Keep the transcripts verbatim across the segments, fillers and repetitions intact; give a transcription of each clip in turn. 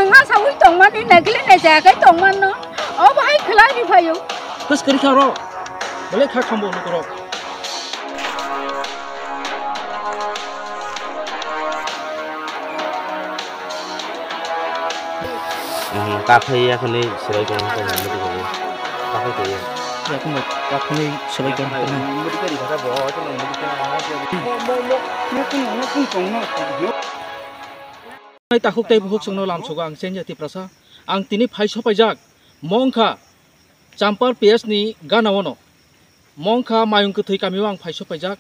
Ha sawi tongmani, nagili naijagwi tongmano. Obo hai khwlai ri phaio. Kwskwrwi kha oro. Belai kha khambo lukurok. Hmm, kaphai ya khani swbai tong kha, kaphai tong ya. Ya khani kaphai swbai tong kha. Takhuk tei bukhuk chwngno lamsogo ang Chengya Tiprasa. Ang tini phai sopaijak, mo wngkha Champar P S ni gana ono. Mo wngkha Mayung Kwthwi kamio ang phai sopaijak.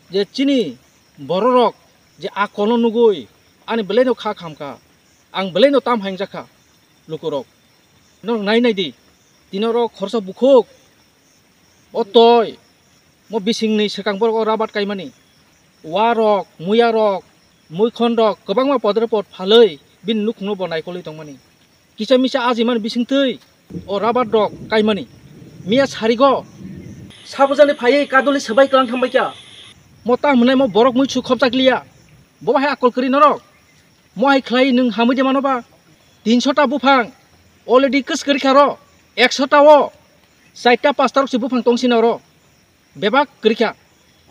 Je chini bororok je akolno nugwi ani belaino kha khamkha, ang belaino tam haingjak kha lukurok. Norok nai nai di, tini oro khoroksa bukhuk, o toi, mo bisingni swkang borok o rabat kaimani. Warok, muyarok, muikhonrok kwbangma podre pod phalwi bini nukhungno bo naikolwi tongmani. Kisa misa ajimani bisingtwi o rabat rok kaimani. Miya sarigo sabujani phaiwi kaduli swbai klang thangbai kha. Mo ta hwnai mo borok muichu khopjak liya. Bo hai akol kwrwi norok. Mo hai khlai nwng hamwi de mano ba? Tinsho ta buphang already kwskwrwi kha ro. Ekso ta o chaita pasta rok se buphang tong sina ro. Bebak kwrwi kha.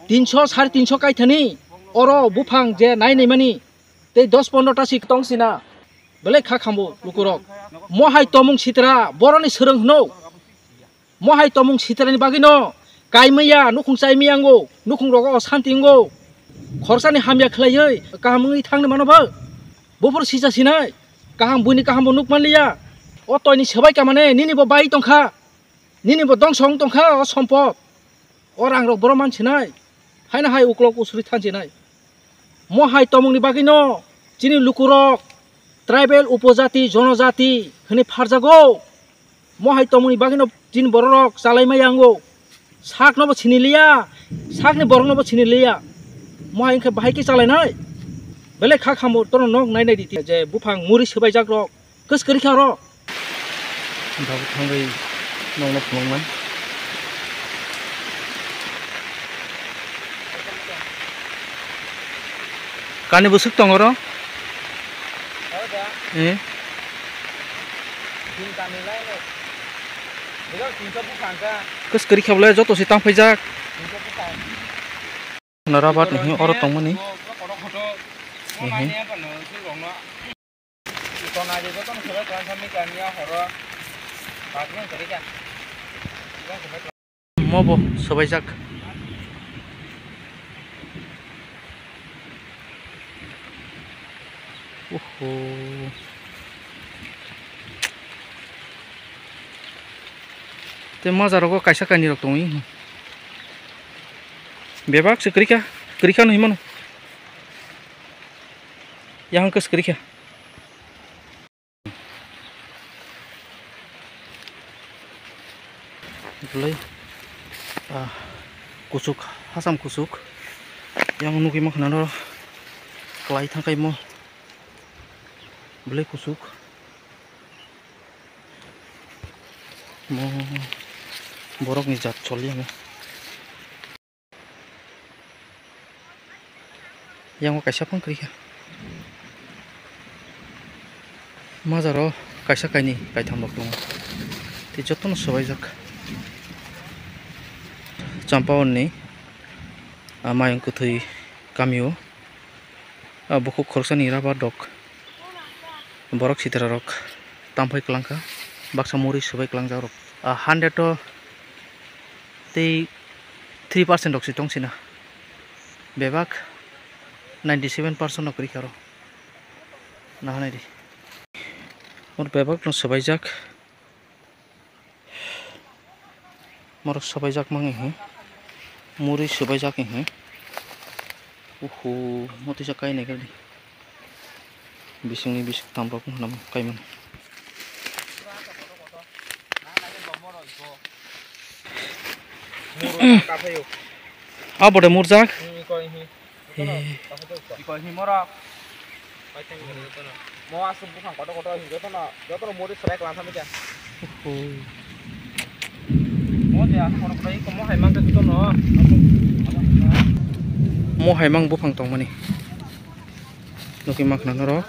Tinsho, sare tinsho kaithani oro buphang je nai naimani tei dos pondro ta si tong sina. Belai kha khambo lukurok. Mo hai tomung sitra boroni swrwng hwno. Mo hai tomung sitrani bagwino kaimaya nukhung chaimaya wngo, nukhung rogo osanti wngo. Khorsani hamya khlaiwi kaham wngwi thangni mano ba? Buphuru sisa sinai, kaham buini kaham bo nuk manliya. O toini swbai kamane nini bo bai tongkha, nini bo dongso wng tongkha o sompot. O rang rok boro man sinai, haino hai uklok usuri than sinai. Mo hai tomungni bagwino chini lukurok tribal upojati, jonojati hwnwi pharjago. Mo hai tomungni bagwino chini bororok chalaimaya wngo. Sakno bo sini liya, sakni borokno bo sini liya. Mo hai wngkhe bahai khe chalainai? Belai kha khambo tono nok nai nai di je buphang muri swbaijak rok. Kwskwrwi kha oro. Babu thangwi nokno phunuknai. Kani bwswk tongo oro? Eh? Kwskwrwi kha bwlai joto se tangphaijak. Rabat ni hwnwi oro tongmani. Ehe. Mobo swbaijak. Oho. Tei maja rogo kaisa kainwi rok tongwi. Bebak se kwrwikha, kwrwikha hinwi mano. Yang khe se kwrwikha. Belai, ah, kuchuk, hasam kuchuk. Yang nugwi mankha nw oro kwlai thangkhaimo. Belai kuchuk. Mo borokni jat choli amo. Yang o kaisa phang kwrwikha. Majaro kaisa kainwi kaitham rok tongo. Tei jotono swbaijak. Champawani, ah, Mayung Kwthwi kamio, ah, bukhuk khoroksani rabar rok. Borok sitra rok tamphai kwlangkha, baksa muri swbai kwlangjak rok. Ah, hundred o tei three percent rok se tong sina. Bebak ninety seven percent no kwrwi kha oro. Nahanai di. Oro bebak no swbaijak. Morok swbaijak mangwi hi. Muri swbaijak hi. Uhu, motisa kainai khe di. Bisingni bising tamrok hwnam kaimani. Abo de murjak. He. Mo aswk buphang kotor kotor hinwi jotono, jotono muri swbai kwlangtham khe. Oho. Mo de aswk kotor kotor iko mo hai mang khe jotono. Mo hai mang buphang tongmani. Nugwi mankha norok.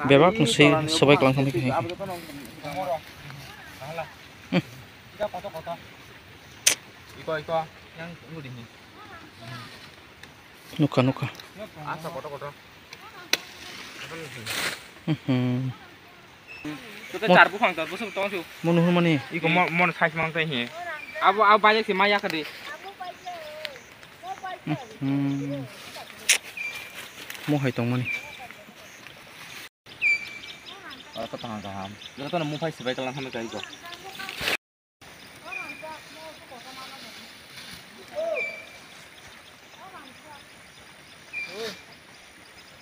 Bebak no se sobai kalang thangbai khe. Nukha, nukha. Hmm. Joto char buphang tor bwswk tong su. Mono hwnmani. Iko mo, mon size mang tei hi. Abo, abo bajak se maya kadi. Hmm. Mo hai tongmani. Oro kaham kaham. Jotono muphai swbai kalang thangwi kai ko.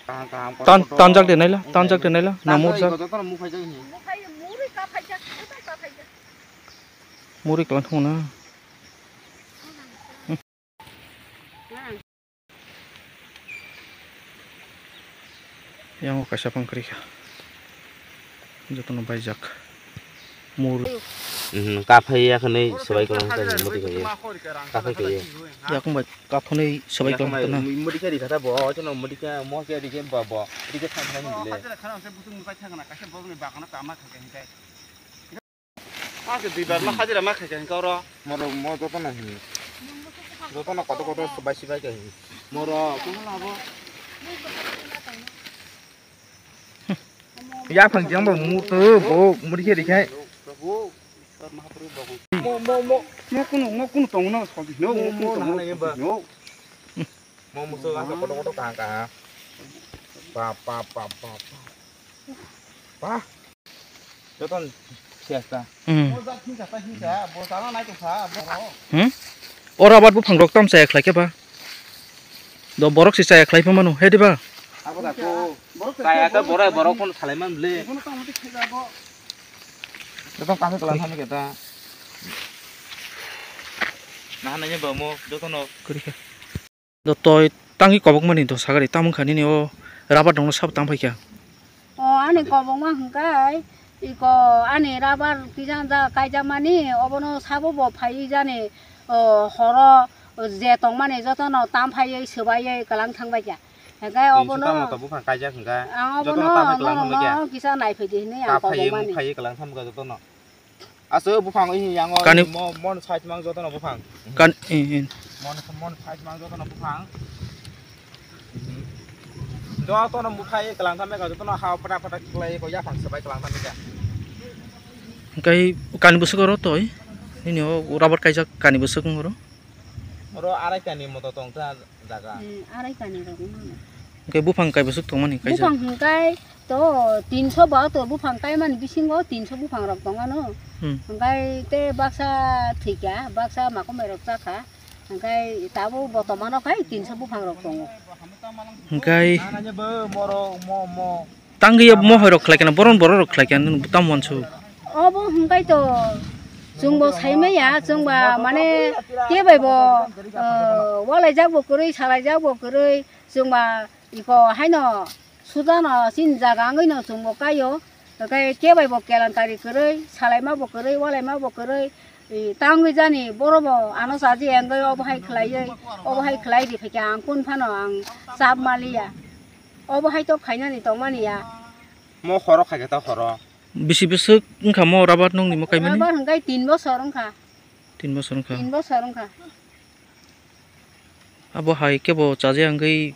Kaham kaham. Tan, tanjak de naila, tanjak de naila. Namurjak. Jotono muphai jai ni. Muri kalang thangna. Yang kaisa pang kri kha. Jotono baijak. Mur. Mhm, kaphai ya khani swbai kalang ta mudi kha. Kaphai kha ya. Yakung bai kaphunui swbai kalang ta na. Mudi kha ri kha ta bo, jotono mudi kha mo kha ri kha bo bo. Ri kha thang thang ni le. Kaisa duibar ma hajira ma khaikha hinka oro. Moro mo joto na hin. Joto na koto koto sibai sibai kha hin. Moro kuno na bo. Ya phang jang bo mu to bo muri khe rikhai. Mo mo mo mo kuno mo kuno tong no so di no mo kuno tong no. Mo muso ga koto koto kha kha. Pa pa pa pa pa. Pa. Joton siya ta. Hmm. Mo jak hinsa ta hinsa, bo sana nai to sa, bo. Hmm? Ora bat buphang rok tam chaya khlai khe ba. Do borok si chaya khlai pha mano, he di ba? Abo da ko. Chaya ta borok, borok kono salai man le. Joton kami kelang kami kita. Nah, nanya ba mo, joton no. Kuri khe. Do toi tangwi kobokmani do sagari, tamo wngkha nini o rubber dongno sabo tang paikha. O ani kobokma hwnkhe iko ani rubber kisa ja kaijakmani obono sabo bo phaiwi jani, o horo je tongmani jotono tam phaiwi swbaiwi kwlang thangbaikha. Hwnkhe obono tamo to buphang kaijak hwnkhe ang jotono obono tam phaiwi kwlang thangbaikha. Kisa naiphai di hwnwi ang kobokmani. Phaiwi kwlang thangbaikha jotono. Aso buphang ini yang o kani mo mon side mang joto no buphang. Kan, eh, eh. Mon mon side mang joto no buphang. Joto no buphai kelang thame ka joto no ha pata pata klai ko ya phang sebai kelang thame ka. Kai kani busuk oro toi. Ini o rubber kaijak kani busuk oro. Oro arai kani moto tong ta. Jaga. Hmm, arai kani rok wngmano. Hwnkhe buphang kaibo swk tongmani kaisa? Buphang hwnkhe to tinso ba to buphang kaimani bisingo tinso buphang rok tongmano. Hmm. Hwnkhe tei baksa thwikha, baksa makomai rok chakha. Hwnkhe tabuk botomano khai tinso buphang rok tongo. Hwnkhe. Nana je bo moro mo mo. Tangwi mohai rok khlai khe na, boron borok rok khlai khe na, nwng tamo uansuk. Obo hwnkhe to chwngbo saimaya, chwngba mane kebaibo, uh, walaijak bo kwrwi, salaijak bo kwrwi, chwngba iko haino sudano chini jaga wngwino chwngbo kaio, hwnkhe kebaibo kelamkari kwrwi, salaima bo kwrwi, walaima bo kwrwi, e, tangwi jani borobo ano chaji engwi obo hai khlaiwi, obo hai khlai di phaikhe ang kun phano ang chap maliya. Obo hai to khainani tongmani ya. Mo horo khaikhe ta horo. Bisi bwswk wngkha mo rabar nokni mo kaimani? Rabar hwnkhe tin bosor wngkha. Tin bosor wngkha. Tin bosor wngkha. Abo hai kebo chaja wngwi,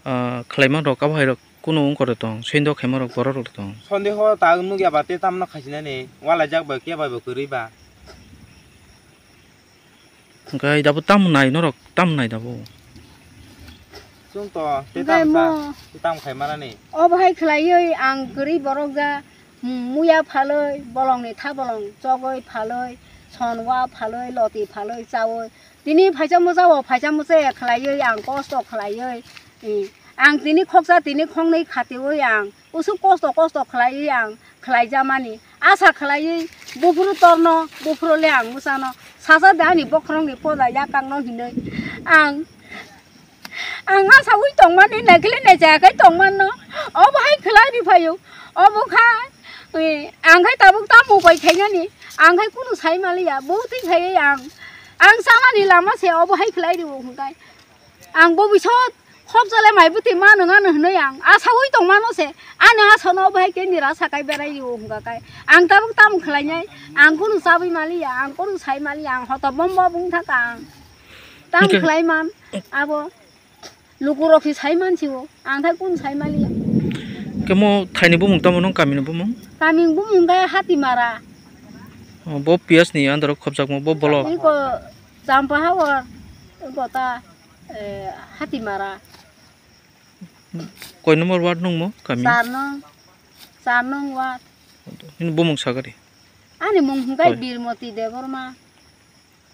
ah, khlaima rok abo hai rok kunu wngkor tong, soindo khaima rok borok rok tong. Sondeho ta nukya ba te tamno khaisinani, walaijak bai kebo bai kwrwi ba. Hwnkhe dabo tamo nai norok, tamo nai dabo? Chwng to, tei hwnkhe tamo sa, mo tei tamo khai manani? Obo hai khlaiwi ang kwrwi borok ja, hmm, muya phalwi, bolongni tha bolong chogwi phalwi, son wa phalwi, loti phalwi chawi. Tini phaisa muchao, phaisa muchaya khlaiwi ang kosto khlaiwi, eh, ang tini khoksa tini khoknwi khatiwi ang usuk kosto kosto khlaiwi ang khlaijamani. Asa khlaiwi buphuru torno, buphuru le ang musano. Sacha de ani bokhorokni poda yakangno hinwi. Ang, ang asawi tongmani, naikhe le naichaya khai tongmanno. Obo hai khlai ri phaio. Obo kha, eh, ang khai tabuk tamo bai khainani. Ang khai kunu sai maliya. Bwtwi khaiwi ang. Ang chamani lama se obo hai khlai rio hwnkhai. Ang bo bisot Khobjale mai bwtwi mano ano hwnwi ang asaui tongmano se. Ani asano obo hai khe nira sakai berai o hwnka kai. Ang tabuk tamo khlainai, ang kunu chabwi maliya, ang kunu sai maliya, ang hoto bombo bung thaka ang. Tamo Hwnkhe khlai man, abo lukurok se sai man si o, ang thai kunu sai maliya. Kemo thaini bumung tamo nong kamini bumung? Kamini bumung khe Hatimara. O, bo P S ni under o khobjakma, bo bolo. Iko Champa Hawar, iko ta, eh, Hatimara. Koi number ward nung mo kami? Char nung, char nung ward. Nini bumung sagari? Ani mung hingkai Koi? Birmoti Debbarma.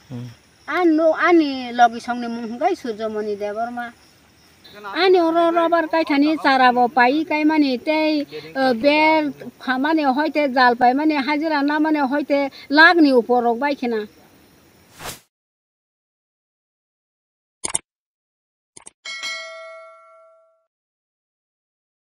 Hmm. Ani no, ani logi songni mung hingkai Surjomoni Debbarma. Ani oro rubber kaithani chara bo pai kaimani tei, eh, ber phamani hoite jal paimani hajira namani hoite lakni upor rok bai khena.